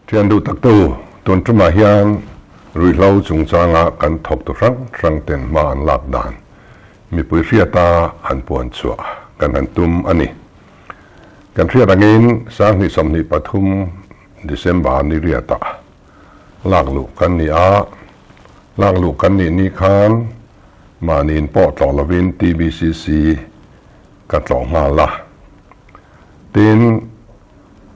Thian duh tak te u, tun tumah hian ruihhlo chungchanga kan thawktu hrang hrang ten hma an lak dan mipui hriata han puan chhuah kan han tum a ni. Kan hriat angin 2023 December ni riatah lak luh kan ni a, lak luh kan nih ni khan mahniin pawh tlawh lovin TBCC ka tlawh nghal a. Tin,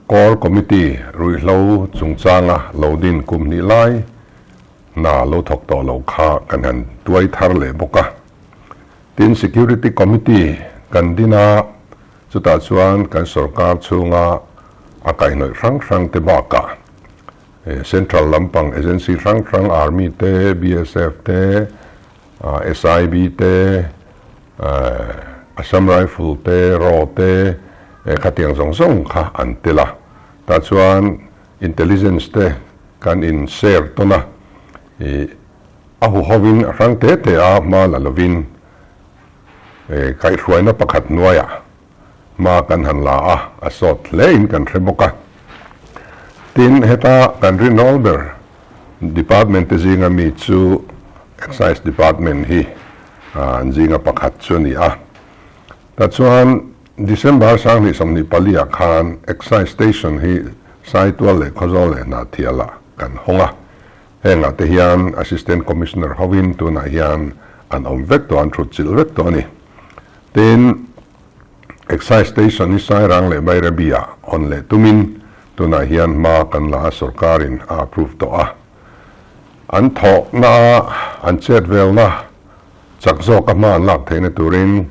Core Committee ruihhlo chungchanga lo din kum hnih lai hna lo thawk tawh lo kha kan han tuai thar leh bawk a. Tin, Security Committee kan din a, chutah chuan kan sorkar chhunga a kaihhnawih hrang hrang te bakah Central lampang agency hrang hrang Army te, BSF te, SIB te, Assam Rifle te, raw te, khatiang zawng zawng kha an tel a. Tah chuan Intelligence te kan in share tawn a, a huhovin a hrang te te a hma la lovin kaihhruaina pakhat hnuaiah hma kan han la a, a sawt hle in kan hre bawk a. Tin, heta kan rinrawl ber department te zinga mi chu Excise Department hi an zinga pakhat chu a ni a. Tachuan December 2024 ah khan Excise Station hi Saitual leh Khawzawl leh Hnahthial ah kan hawng a. Hengah te hian Assistant Commissioner hovin tunah hian an awm vek tawh, an thut chilh vek tawh a ni. Tin, Excise Station hi Sairang leh Bairabi ah hawn leh tumin tunah hian hma kan la a, sorkarin a approve tawh a. An thawhna a an chet velna Chak zawka hma an lak theihna turin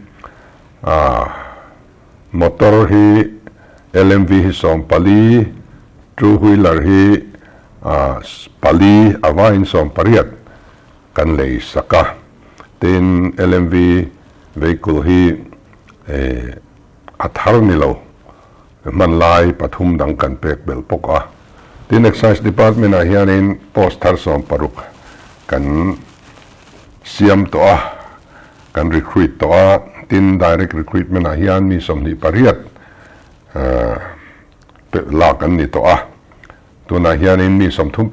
motor hi LMV hi 14, two wheeler hi pali a vaiin 18 kan lei sak a. Tin, LMV vehicle hi a thar ni lo, hman lai pathum dang kan pek belh bawk a. Tin, Excise Department ah hianin post thar 60 kan siam tawh a, kan recruit tawh a, tin direct recruitment ah hian mi 28 lak an ni tawh a, tunah hianin mi 39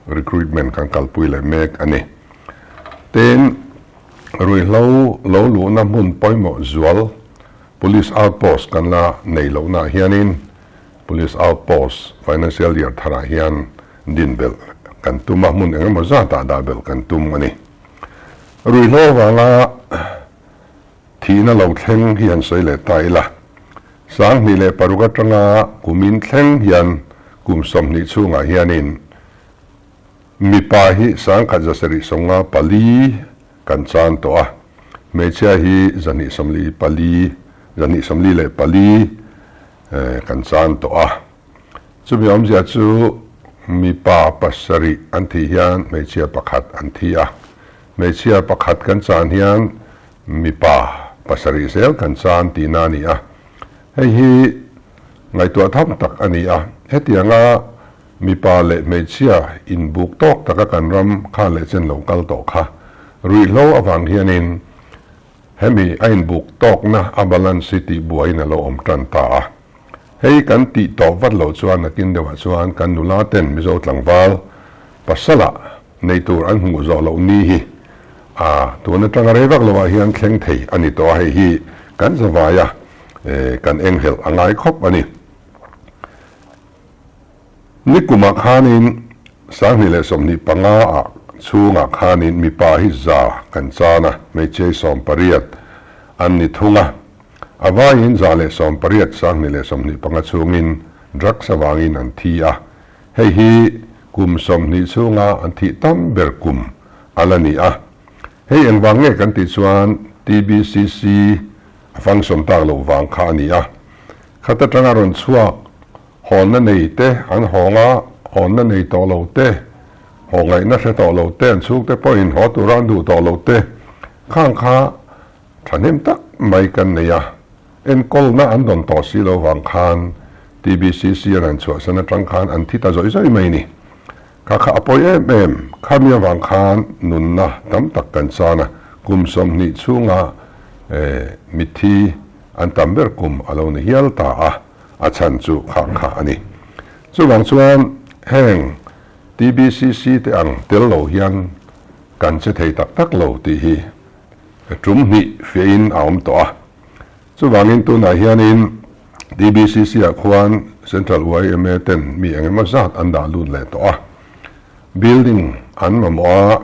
recruitment kan kalpui leh mek a ni. Tin, ruihhlo lo luhna hmun pawimawh zual Police outpost kan la nei lohnaah hianin Police outpost financial year tharah hian din belh kan tum a, hmun eng emaw zatah dah belh kan tum a ni. Ruihhlo avanga thihna lo thleng hi han sawi leh ta ila, 2006 atanga kumin thleng hian kum 20 chhungah hianin mipa hi 1754 kan chan tawh a, hmeichhia hi 244, 244 kan chan tawh a. Chumi awmzia chu mipa pasarih an thih hian hmeichhia pakhat an thi a, hmeichhia pakhat kan chan hian mipa pasarih zel kan chan tihna a ni a. Hei hi ngaihtuah tham tak a ni a, hetianga mipa leh hmeichhia inbuk tawk taka kan ram kha leh chen lo kal tawh kha ruihhlo avang hianin hemi a inbuk tawkna a balance hi tihbuaiin a lo awm tan ta a. Hei kan tih tawh vat loh chuan nakin deuhah chuan kan nula ten Mizo tlangval pasala nei tur an hmuh zawh loh ni hi a tun atanga rei vak lovah hian thleng thei a ni tawh a, hei hi kan zavaia kan enghelh a ngai khawp a ni. Nikumah khanin 2025 ah chhungah khanin mipa hi za kan chan a, hmeichhia hi 18 an ni thung a. A vaiin 118, 2025 chhungin drugs avangin an thi a, hei hi kum 20 chhunga an thih tam ber kum a la ni a. Hei engvang nge kan tih chuan TBCC a function tak loh vang kha a ni a. Khat atanga rawn chhuak hawnna nei te an hawng a, hawnna nei tawh lo te, haw ngaihna hre tawh lo te, an chhungte pawhin haw tura an duh tawh lo te khang kha Thahnem tak mai kan nei a, enkawlna an dawn tawh si lo vang khan TBCC an han chhuahsan atang khan an thi ta zawih zawih mai ni. Kha kha a pawi em em, khami avang khan nunna tam tak kan chan a, kum 20 chhunga mitthi an tam ber kum a lo ni hial ta a, a chhan chu kha kha a ni. Chuvang chuan. Heng TBCC te ang tel lo hian kan che thei tak tak lo tih hi tum hnih fiahin a awm tawh a. Chuvangin tunah hianin TBCC ah khuan Central yma ten mi eng emaw zat an dah lut leh tawh a. Building an mamawh a,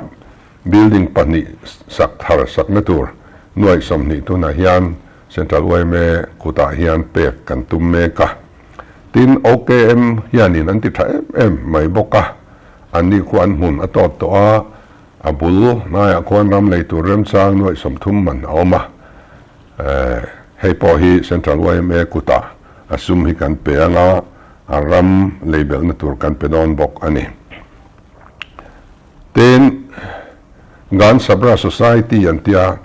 building pahnih sak thar sakna tur nuaih 20 tunah hian Central yma kutah hian pek kan tum mek a. Tin, OKM hianin an ti tha em em mai bawk a, anni khu an hmun a tawt tawh a, a bul hnaiah khuan ram lei tur remchang nuaih 30 man a awm a. Hei pawh hi Central yma kutah a sum hi kan pe ang a, a ram lei belhna tur kan pe dawn bawk a ni. Tin, Gan Sabra Society an tia,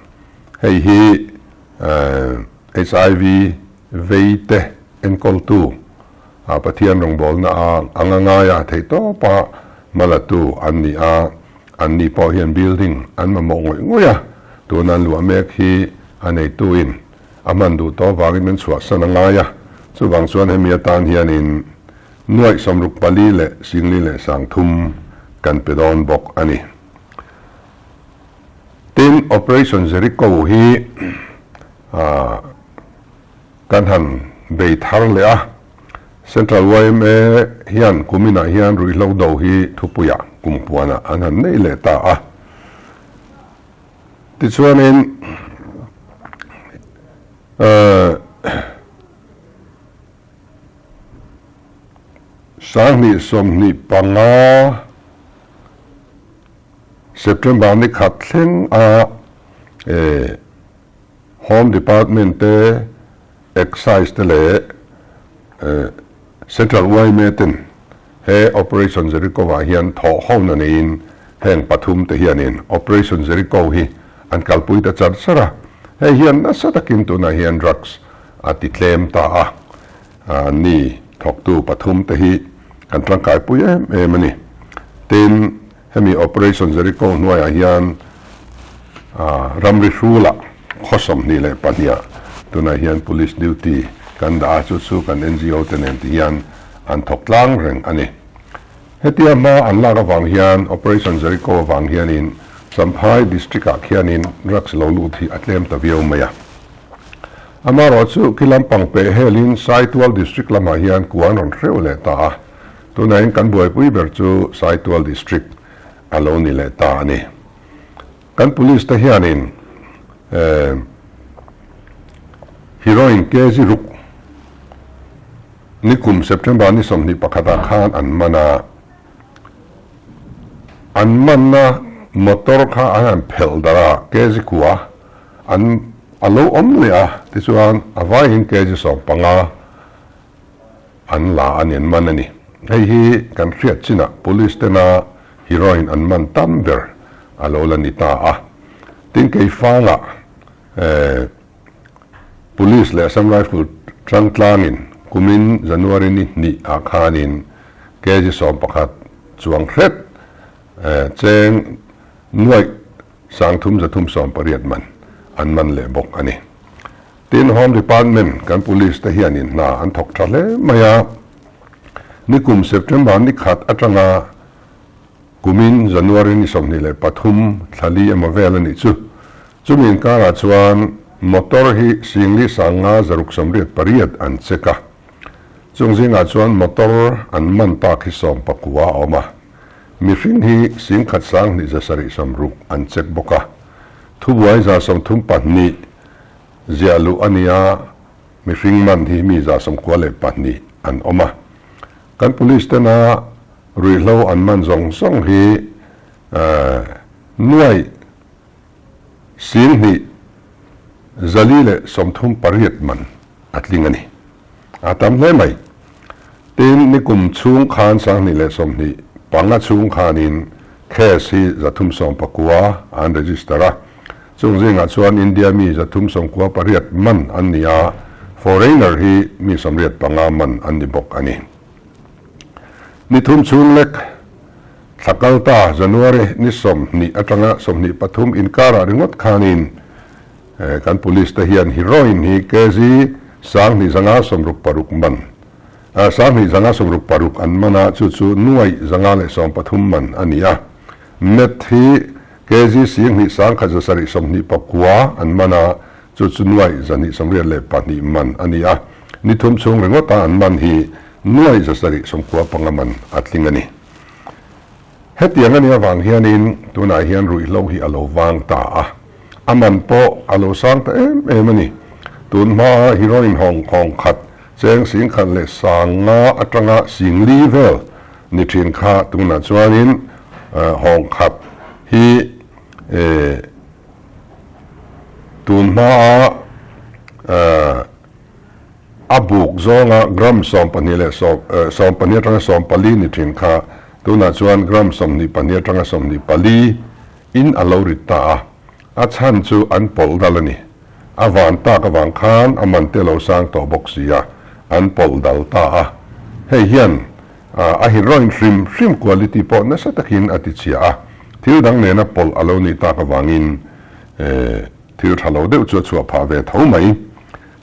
hei hi HIV vei te enkawltu a Pathian rawngbawlna a anga ngaia theihtawpa hmalatu an ni a, an ni pawh hian building an mamawh ngawih ngawih a, tuna an luah mek hi a neituin a hman duh tawh avangin min chhuahsan a ngai a, chuvang chuan hemi atan hianin nuaih 64 leh 40 leh 3000 kan pe dawn bawk a ni. Tin, Operation Jericho hi kan han bei thar leh a, Central yma hian kuminah hian ruihhlo do hi thupuiah kumpuanah an han nei leh ta a. Tichuanin 2025 September ni khat thleng a Home Department te, Excise te leh Central yma ten he Operation Jericho ah hian thawh hona neiin heng pathum te hianin Operation Jericho hi an kalpui ta char char a, hei hian nasa takin tunah hian drugs a ti tlem ta a, ni thawktu pathum te hi kan tangkaipui em em a ni. Tin, Hemi Operation Jericho hnuaiah hian ramri hrulah khaw 22 ah tunah hian Police duty kan dah a, chu chu kan NGO te nen ti hian an thawk tlang reng a ni. Hetia hma an lak avang hian Operation Jericho avang hianin Champhai District ah khianin drugs lo lut hi a tlem ta viau mai a. Amaherawhchu khi lampang peh helin Saitual District lamah hian kua an rawn hreuh leh ta a. Tunah kan buaipui ber chu Saitual District a lo ni leh ta a ni. Kan Police te hianin heroin kg ruk nikum September ni 21 ah khan an man a, an manna motor kha an han phelh darh a, kg kua an a lo awm leh a, tichuan a vaiin kg 15 An la a ni, an man a ni. Hei hi kan hriat chinah Police tena heroin an man tam ber a lo la ni ta a. Tin Keifangah Police leh Assam Rifle tang tlangin kumin January ni hnih ah khanin kg 11 chuang hret cheng nuaih 3318 man an man leh bawk a ni. Tin, Home Department kan Police te hianin hna an thawk tha hle mai a, nikum September ni khat atanga kumin January ni 23 thlali emaw vel a nih chu. Chumi inkarah chuan motor hi 10 568 an check a, chung zingah chuan motor an man tak hi 19 a awm a, mihring hi 10 2760 an check bawk a, thubuai 132 Ziah luh a nia, mihring man hi mi 92 an awm a. Kan police tena ruihhlo an man zawng zawng hi nuaih 24 38 man a tling a ni. A tam hle mai. Tin, nikum chhung khan 2025 chhung khanin case hi 319 an register a. Chung zingah chuan India mi 398 man an ni a, foreigner hi mi 85 man an ni bawk a ni. Ni thum chhung lek thla kal ta January ni 20 atanga 23 inkarah ringawt khanin kan police te hian heroin hi kg 2566 man. Sanghnih zanga sawmruk paruk an man a, chu chu nuaih zanga leh 13 man a ni a. Meth hi kg 10,000 sangkhat 700 29 an man a, chu chu nuaih 282 man a ni a. Ni thum chhung ringawta an man hi nuaih 795 man a tling a ni. Hetiang a nih avang hianin tunah hian ruihhlo hi a lo vang ta a, a man pawh a lo sang ta em em a ni. Tun hmaa heroin hawng hawng khat cheng 10,000 leh 5,000 atanga 4,000 vel ni thin kha tunah chuanin hawng khat hi tun hmaa A buk zawnga gram 12 leh 12 atanga 14 ni thin kha tunah chuan gram 22 atanga 24 in a lo rit ta a, a chhan chu an pawlh dal a ni. A van tak avang khan a man te lo sang tawh bawk si a, an pawlh dal ta a. Hei hian a heroin hrim hrim quality pawh nasa takin a tichhia a, thil dang nena pawlh a lo nih tak avangin thil tha lo deuh chu a chhuah phah ve tho mai.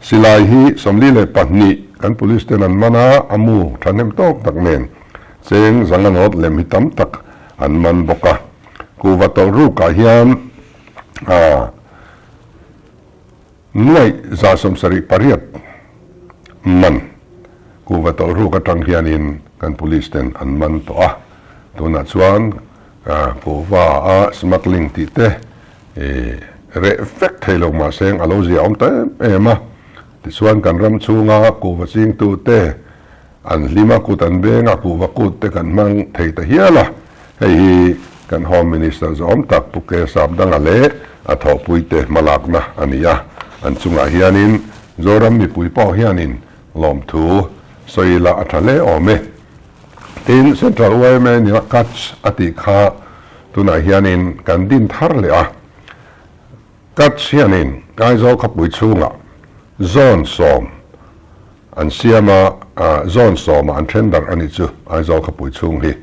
Silai hi 42 kan police ten an man a, a mu thahnem tawk tak nen cheng zanga nawt lem hi tam tak an man bawk a. Kuhva tawlh rukah hian nuaih 178 man kuhva tawlh ruk atang hianin kan police ten an man tawh a. Tunah chuan kuhva a smuggling tih te Reh vek thei lo mahse a lo zia awm ta em em a. Tichuan kan ram chhunga kuhva chingtute an hlim a, kut an beng a, kuhva kut te kan hmang thei ta hial a. Hei hi kan Home Minister zawm tak Pu Ke Sapdanga leh a thawhpuite hmalakna a ni a. An chungah hianin Zoram mipui pawh hianin lawmthu sawi ila a tha hle awm e. Tin, Central yma nia Kutch a tih kha tunah hianin kan din thar leh a. Kutch hianin Aizawl khawpui chhungah zone sawm an siam a, zone sawmah an then darh a nih chu Aizawl khawpui chhung hi.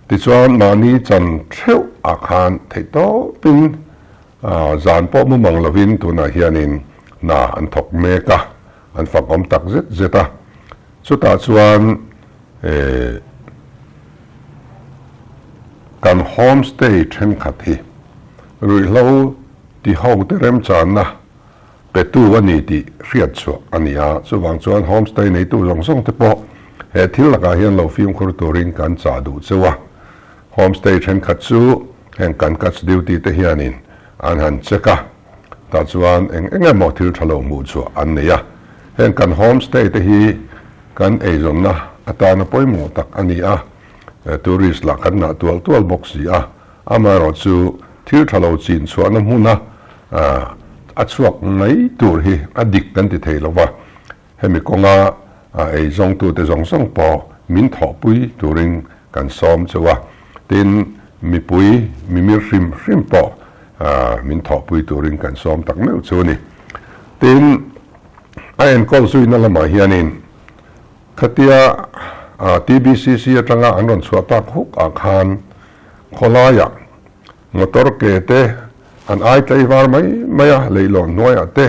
Tichuan mahni chan theuh ah khan theihtawpin zan pawh mu mang lovin tunah hianin hna an thawk mek a, an fak awm tak zet zet a. Chutah chuan kan homestay thenkhat hi ruihhlo ti ho te remchanna petu a ni tih hriat chhuah a ni a, chuvang chuan homestay neitu zawng zawng te pawh he thil lakah hian lo fimkhur turin kan chah duh cheu a. Homestay thenkhat chu heng kan Kutch duty te hianin an han check a, tah chuan eng eng emaw thil tha lo hmuh chhuah an nei a. Heng kan homestay te hi kan eizawnna atana pawimawh tak a ni a, tourist lah kan ngah tual tual bawk si a, amaherawh chu thil tha lo chin chhuahna hmuna a chhuak mai tur hi a dik kan ti thei lo va. Hemi kawnga eizawngtute zawng zawng pawh min thawhpui turin kan sawm cheu a, tin, mipui mimir hrim hrim pawh min thawhpui turin kan sawm tak meuh chu a ni. Tin, a enkawl zuina lamah hianin khatia TBCC atanga an rawn chhuah tak huk ah khan khawlaiah motor ke te an ai tlaivar mai mai a, leihlawn hnuaiah te,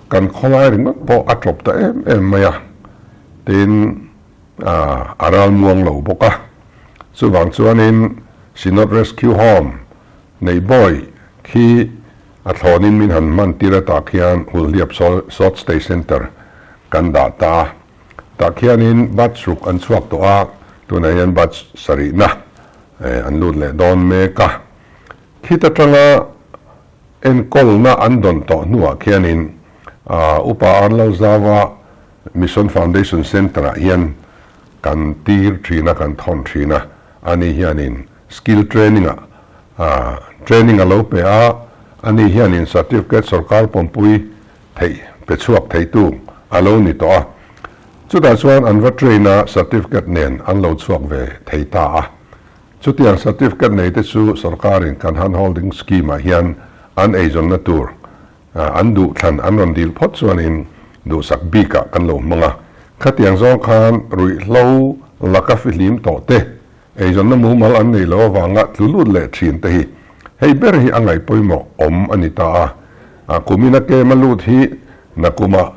Kan khawlai ringawt pawh a tlawp ta em em mai a, tin a ral muang lo bawk a. Chuvang chuanin Synod Rescue Home nei bawi khi a thlawnin min han hman tir atah khian Hulhliap Short Stay Centre kan dah ta a. Tah khianin batch ruk an chhuak tawh a, tunah hian batch sarihna an lut leh dawn mek a. Khit atanga Enkawlna an dawn tawh hnuah khianin Upa Arlalzava Mission Foundation Centre-ah hian kan tir thin a, kan thawn thin a. Ani hianin skill training-ah training a lo pe a, ani hianin certificate sorkar pawmpui theih pe chhuak theitu a lo ni tawh a. Chutah chuan an va train a, certificate nen an lo chhuak ve thei ta a. Chutiang certificate nei te chu sorkarin kan hand holding scheme ah hian an eizawnna tur an duh thlan an rawn dil phawt chuanin duhsak bikah kan lo hmang a. Khatiang zawng khan ruihhlo laka fihlim tawh te, eizawnna mumal an nei lo avanga tlu lut leh thin te hi hei ber hi a ngaih pawimawh awm a ni ta a. Kumina kem a lut hi nakuma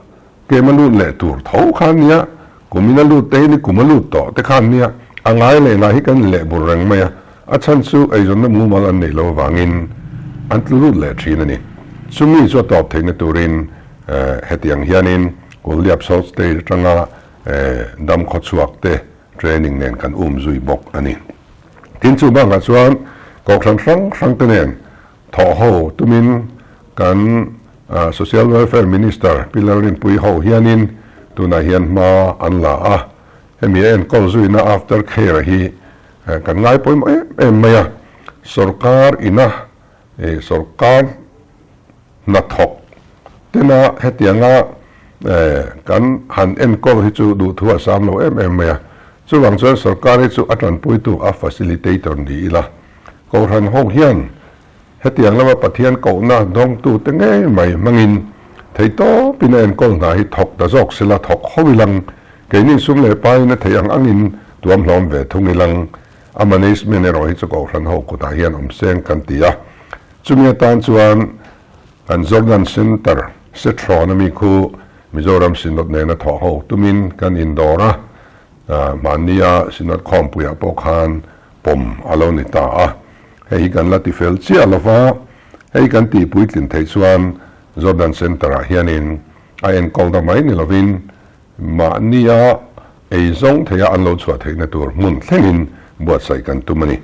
kem a lut leh tur tho kha nia. Kum in a lut te hi ni kum a lut tawh te khan nia a ngai leh lah hi kan in leh bur reng mai a, a chhan chu eizawnna mumal an neih loh avangin an tlu lut leh thin a ni. Chumi chu a tawp theihna turin hetiang hianin Kulliap South State atanga dam khawchhuak te training nen kan um zui bawk a ni. Tin chu bakah chuan kohhran hrang hrang te nen Thawh ho tumin kan Social Welfare Minister Pi Lalrinpuii ho hianin tunah hian hma an la a, hemi a enkawl zuina after care hi kan ngai pawimawh em em mai a, sorkar ina sorkar hnathawk tena hetianga kan han enkawl hi chu duhthu a sam lo em em mai a, chuvang chuan sorkar hi chu a tanpuitu a facilitator ni ila. Kohhran ho hian hetiang lama Pathian kohna dawngtute ngei mai hmangin theihtawpin a enkawl hna hi thawk ta zawk sela thawk ho ilang, keini sum leh pain a theih ang angin tuam hlawm ve thung ilang. A management erawh hi chu Kohhran ho kutah hian awm seng kan ti a. Chumi atan chuan kan Jordan Centre Sethrawn ami khu Mizoram Synod nena thawh ho tumin kan indawr a, mahnia Synod khawmpuiah pawh khan pawm a lo ni ta a, hei hi kan la ti fel chiah lo va, hei kan tih puitlin theih chuan Jordan Centre ah hianin a enkawl ta mai ni lovin mahnia ei zawng theia an lo chhuah theihna tur hmun thlengin buatsaih kan tum a ni.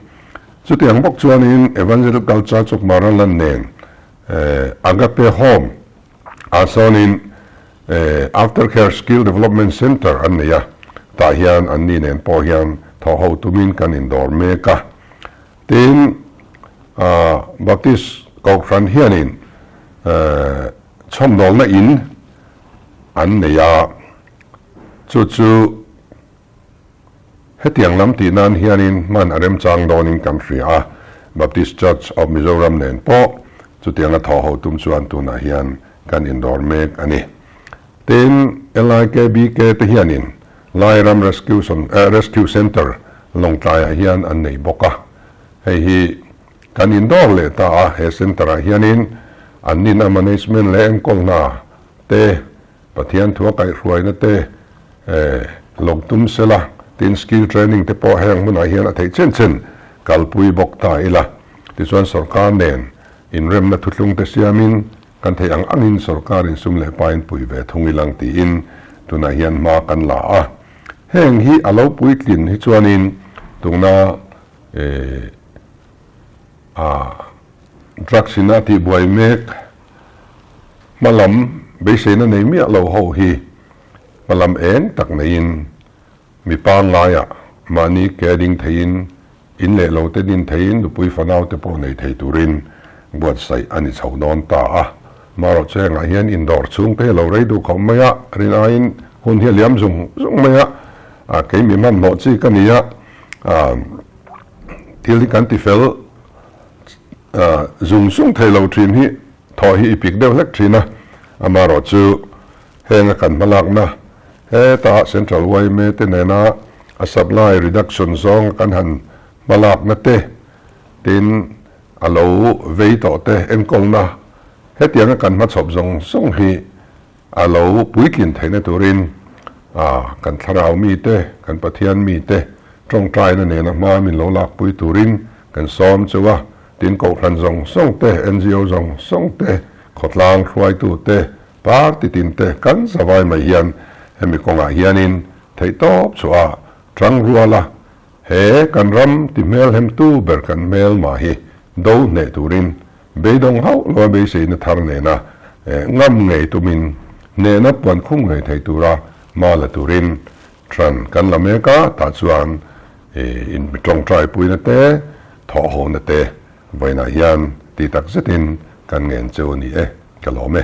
Chutiang bawk chuanin Evangelical Church of Maraland nen Agape Home ah sawnin Aftercare Skill Development Centre an nei a, tah hian anni nen pawh hian thawh ho tumin kan indawr mek a. Tin, Baptist Kohhran hianin chhawmdawlna in an nei a, chu chu Hetiang lam tih nan hianin hman a remchang dawnin kan hria a, Baptist Church of Mizoram nen pawh chutianga thawh ho tum chuan tunah hian kan indawr mek a ni. Tin, LIKBK te hianin Lairam Rescue Rescue Centre Lawngtlaiah hian an nei bawk a, hei hi kan indawr leh ta a, he centre-ah hianin an nina management leh enkawlna te Pathian thu a kaihhruaina te lo tum sela, tin skill training te pawh heng hmunah hian a theih chen chen kalpui bawk ta ila. Tichuan sorkar nen inremna thuthlung te siamin kan theih ang angin sorkarin sum leh pain pui ve thung ilang tiin tunah hian hma kan la a. Heng hi a lo puitlin hi chuanin tuna a drugs in a tihbuai mek Hmalam beiseina nei miah lo ho hi hmalam eng tak neiin mi pangngaia mahni ke ding theiin in leh lo te din theiin nupui fanau te pawh nei thei turin buatsaih a ni chho dawn ta a. Marawh chengah hian indawr chhung te hi a lo rei duh khawp mai a, rin aiin hun hi a liam zung zung mai a, kei mi hmanhmawh chi ka ni a, thil hi kan tifel zung zung thei lo thin hi Thaw hi i pik deuh hlek thin a, amaherawh chu heng a kan hmalakna heta Central yma te nena a supply reduction zawng a kan han hmalakna te, tin a lo vei tawh te enkawlna hetiang a kan hmachhawp zawng zawng hi A lo puitlin theihna turin kan thlarau mite, kan Pathian mite tawngtaina nena hma min lo lakpui turin kan sawm cheu a, tin kohhran zawng zawng te, ngo zawng zawng te, khawtlang hruaitu te, party tin te kan zavai mai hian hemi kawngah hianin theihtawp chhuah a tang rual a, he kan ram ti hmelhemtu ber kan hmelma hi do hneh turin Beidawng hauh lo a beiseina thar nena ngam ngei tumin hnehna puan khum ngei thei tura hma la turin tran kan la mek a, tah chuan in tawngtai puina te, thawhhona te vawiinah hian ti tak zetin kan ngen cheu a ni e, ka lawm e.